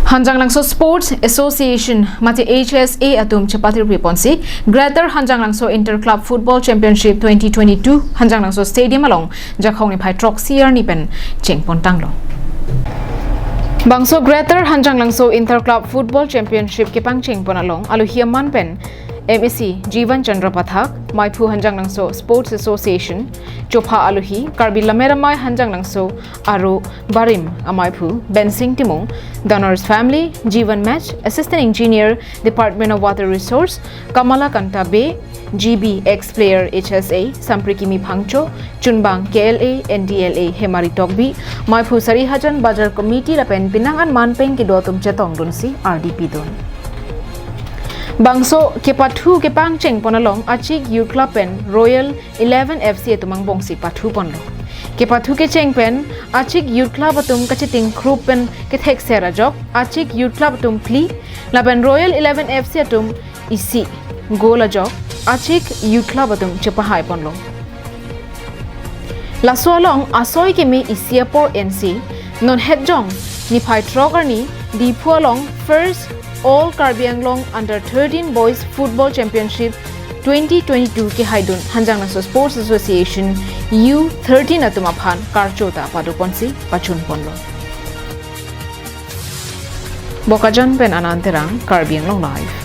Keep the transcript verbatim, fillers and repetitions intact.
Hanjanglangso Sports Association mate H S A atum chepatirpi ponsi Greater Hanjanglangso Inter Club Football Championship twenty twenty-two Hanjanglangso Stadium along Jakhong niphai throksi arni pen chengpon tanglo. Bangso Greater Hanjanglangso Inter Club Football Championship kepangcheng pon along alohi aman pen M A C Jivan Chandra Pathak, Maiphu Hanjanglangso Sports Association, chopha alohi Karbi Lammet Amei Hanjanglangso aro barim amaiphu Bensing Timung, Donors Family, Jivan Match, Assistant Engineer, Department of Water Resource, Kamala Kanta Bey, G B, ex-player H S A, Samprikimi Phangcho, Chunbang K L A, N D L A, Hemari Tokbi, Maiphu Sarihajan Bazar Committee lapen penang an manpeng kedo atum chetongdunsi R D P dun. Bangso kepathu kepangcheng pon along Achik Youth Club pen Royal Eleven F C atum angbongsi pathu ponlo. Kepathu kecheng pen Achik Youth Club atum kachiting group pen kethekser ajok Achik Youth Club atum phli lapen Royal Eleven F C atum isi goal ajok Achik Youth Club atum chepahai ponlo. Laso along asoi keme isi apor ensi non hetjong niphai throk arni Diphu along first All Karbi Anglong Under thirteen Boys Football Championship twenty twenty-two kehaidun Hanjanglangso Sports Association U thirteen atum aphan karcho ta padoponsi pachun ponlo. Bokajan pen Anand Terang, Karbi Anglong Live.